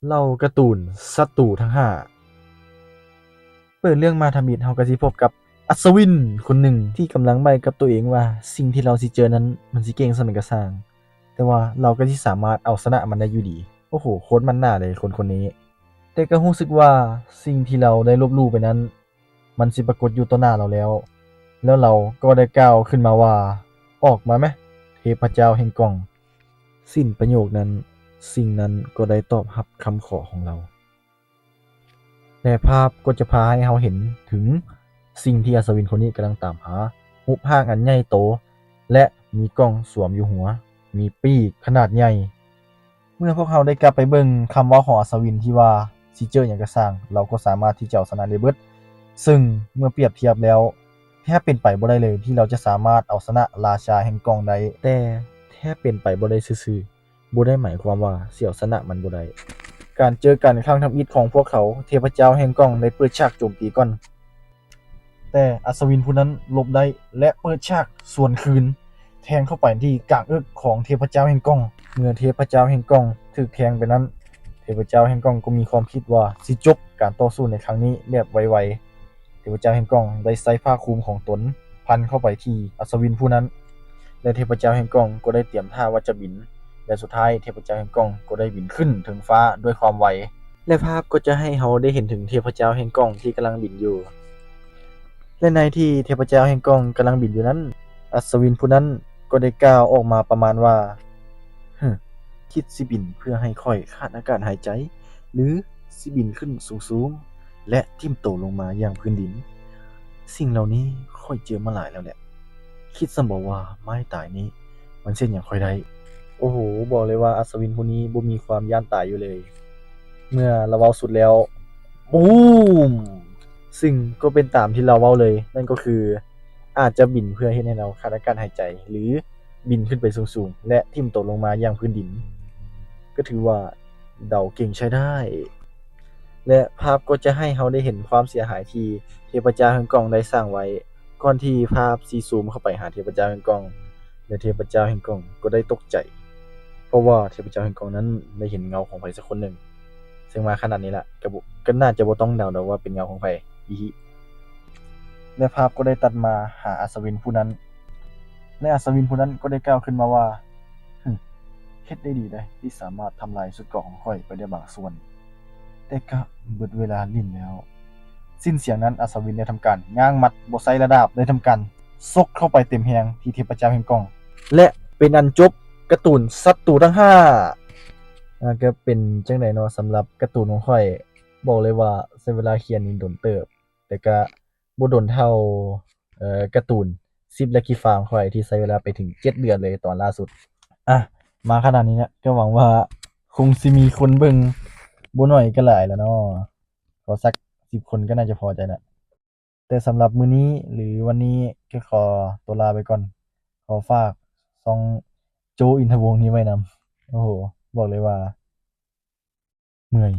ເລົ່າກາຕູນສັດຕູທັງຫ້າ. ເປີດເລື່ອງມາທຳອິດ ເຮົາກໍຊິພົບກັບອັດສະວິນຄົນໜຶ່ງທີ່ກຳລັງໃບ້ກັບຕົວເອງວ່າ ສິ່ງທີ່ລາວຊິເຈີນັ້ນມັນຊິເກັ່ງສ່ຳໃດກໍຊ່າງ, ແຕ່ວ່າລາວກໍຊິສາມາດເອົາຊະນະມັນໄດ້ຢູ່ດີ. ໂອ້ໂຫ ໂຄດໝັ້ນໜ້າເລີຍຄົນຄົນນີ້. ແຕ່ກໍຮູ້ສຶກວ່າສິ່ງທີ່ລາວໄດ້ລົບຫຼູ່ໄປນັ້ນ ມັນຊິປາກົດຢູ່ຕໍ່ໜ້າລາວແລ້ວ. ແລ້ວລາວກໍໄດ້ກ່າວຂຶ້ນມາວ່າ ອອກມາແມະ ເທບພະເຈົ້າແຫ່ງກ້ອງ. ສິ້ນປະໂຫຍກນັ້ນ, ສິ່ງນັ້ນກໍໄດ້ຕອບຮັບຄຳຂໍຂອງລາວ. ແລະ ພາບກໍຈະພາໃຫ້ເຮົາເຫັນເຖິງສິ່ງທີ່ອັດສະວິນຄົນນີ້ກຳລັງຕາມຫາ, ຮູບຮ່າງອັນໃຫຍ່ໂຕ ແລະ ມີກ້ອງສວມຢູ່ຫົວ, ມີປີກຂະໜາດໃຫຍ່. ເມື່ອພວກເຮົາໄດ້ກັບໄປເບິ່ງຄຳເວົ້າຂອງອັດສະວິນທີ່ວ່າຊິເຈີຫຍັງກໍຊ່າງ, ລາວກໍສາມາດທີ່ຈະເອົາຊະນະໄດ້ເບິດ. ເຊິ່ງເມື່ອປຽບທຽບແລ້ວ, ແທບເປັນໄປບໍ່ໄດ້ເລີຍທີ່ລາວຈະສາມາດເອົາຊະນະລາຊາແຫ່ງກ້ອງໄດ້. ແຕ່ແທບເປັນໄປບໍ່ໄດ້ຊື່ໆ ບໍ່ໄດ້ໝາຍຄວາມວ່າຊິເອົາຊະນະມັນບໍ່ໄດ້. ການເຈີກັນຄັ້ງທຳອິດຂອງພວກເຂົາ, ເທບພະເຈົ້າແຫ່ງກ້ອງໄດ້ເປີດສາກໂຈມຕີກ່ອນ, ແຕ່ອັດສະວິນຜູ້ນັ້ນຫຼົບໄດ້ ແລະ ເປີດສາກສວນຄືນ, ແທງເຂົ້າໄປທີ່ກາງເອິກຂອງເທບພະເຈົ້າແຫ່ງກ້ອງ. ເມື່ອເທບພະເຈົ້າແຫ່ງກ້ອງຖືກແທງໄປນັ້ນ, ເທບພະເຈົ້າແຫ່ງກ້ອງກໍມີຄວາມຄິດວ່າຊິຈົບການຕໍ່ສູ້ໃນຄັ້ງນີ້ແບບໄວໆ. ເທບພະເຈົ້າແຫ່ງກ້ອງໄດ້ໃຊ້ຜ້າຄຸມຂອງຕົນພັນເຂົ້າໄປທີ່ອັດສະວິນຜູ້ນັ້ນ ແລະ ເທບພະເຈົ້າແຫ່ງກ້ອງກໍໄດ້ຕຽມທ່າວ່າຈະບິນ ແລະ ສຸດທ້າຍເທບພະເຈົ້າແຫ່ງກ້ອງກໍໄດ້ບິນຂຶ້ນເທິງຟ້າດ້ວຍຄວາມໄວ ແລະ ພາບກໍຈະໃຫ້ເຮົາໄດ້ເຫັນເຖິງເທບພະເຈົ້າແຫ່ງກ້ອງທີ່ກຳລັງບິນຢູ່ ແລະ ໃນທີ່ເທບພະເຈົ້າແຫ່ງກ້ອງກຳລັງບິນຢູ່ນັ້ນ ອັດສະວິນຜູ້ນັ້ນກໍໄດ້ກ່າວອອກມາປະມານວ່າ ຮຶ ຄິດຊິບິນເພື່ອໃຫ້ຂ້ອຍຂາດອາກາດຫາຍໃຈ ຫຼື ຊິບິນຂຶ້ນສູງໆ ແລະ ຖິ້ມໂຕລົງມາຢ່າງພື້ນດິນ? ສິ່ງເຫຼົ່ານີ້ຂ້ອຍເຈີມາຫຼາຍແລ້ວແຫຼະ. ຄິດສ່ຳບໍ່ວ່າໄມ້ຕາຍນີ້ມັນເຮັດຫຍັງຂ້ອຍໄດ້? ໂອ້ໂຫ ບອກເລີຍວ່າອັດສະວິນຜູ້ນີ້ບໍ່ມີຄວາມຢ້ານຕາຍຢູ່ເລີຍ. ເມື່ອລາວເວົ້າສຸດແລ້ວ ບູມ! ຊຶ່ງກໍເປັນຕາມທີ່ລາວເວົ້າເລີຍ, ນັ້ນກໍຄື ອາດຈະບິນເພື່ອເຮັດໃຫ້ລາວຂາດອາກາດຫາຍໃຈ ຫຼື ບິນຂຶ້ນໄປສູງໆ ແລະ ຖິ້ມຕົກລົງມາຢ່າງພື້ນດິນ. ກໍຖືວ່າເດົາເກັ່ງໃຊ້ໄດ້. ແລະ ພາບກໍຈະໃຫ້ເຮົາໄດ້ເຫັນຄວາມເສຍຫາຍທີ່ເທບພະເຈົ້າແຫ່ງກ້ອງໄດ້ສ້າງໄວ້, ກ່ອນທີ່ພາບຊິຊູມເຂົ້າໄປຫາເທບພະເຈົ້າແຫ່ງກ້ອງ ແລະ ເທບພະເຈົ້າແຫ່ງກ້ອງກໍໄດ້ຕົກໃຈ, ເພາະວ່າເທບພະເຈົ້າແຫ່ງກ້ອງນັ້ນໄດ້ເຫັນເງົາຂອງໃຜສັກຄົນໜຶ່ງ, ເຊິ່ງມາຂະໜາດນີ້ລະ ກໍບໍ່ ກໍໜ້າຈະບໍ່ຕ້ອງເດົາດອກວ່າເປັນເງົາຂອງໃຜ. ອີຫິ. ແລະ ພາບກໍໄດ້ຕັດມາຫາອັດສະວິນຜູ້ນັ້ນ ແລະ ອັດສະວິນຜູ້ນັ້ນກໍໄດ້ກ່າວຂຶ້ນມາວ່າ ຮຶ ເຮັດໄດ້ດີໃດ໋ ທີ່ສາມາດທຳລາຍຊຸດເກາະຂອງຂ້ອຍໄປໄດ້ບາງສ່ວນ, ແຕ່ກະເບິດເວລາຫຼິ້ນແລ້ວ. ສິ້ນສຽງນັ້ນ ອັດສະວິນໄດ້ທຳການງາງໝັດບໍ່ໃຊ້ລະດາບ ໄດ້ທຳການຊົກເຂົ້າໄປເຕັມແຮງທີ່ເທບພະເຈົ້າແຫ່ງກ້ອງ ແລະ ເປັນອັນຈົບກາຕູນສັດຕູທັງຫ້າ. ອາ ກໍເປັນຈັ່ງໃດເນາະ ສຳລັບກາຕູນຂອງຂ້ອຍ, ບອກເລີຍວ່າໃຊ້ເວລາຂຽນນີ້ດົນເຕີບ, ແຕ່ກະ ບໍ່ດົນເທົ່າ ເອີ ກາຕູນສິບ ແລະ ຂີ້ຟ້າຂອງຂ້ອຍ ທີ່ໃຊ້ເວລາໄປເຖິງເຈັດເດືອນເລີຍຕອນລ່າສຸດ. ອະ ມາຂະໜາດນີ້ແລ້ວ ກໍຫວັງວ່າຄົງຊິມີຄົນເບິ່ງບໍ່ໜ້ອຍກໍຫຼາຍລະເນາະ, ຂໍສັກສິບຄົນກໍໜ້າຈະພໍໃຈລະ. ແຕ່ສຳລັບມື້ນີ້ ຫຼື ວັນນີ້ ກໍຂໍຕົວລາໄປກ່ອນ. ຂໍຝາກຊ່ອງໂຈ ອິນທະວົງ ນີ້ໄວ້ນຳ. ໂອ້ໂຫ ບອກເລີຍວ່າ ເມື່ອຍ.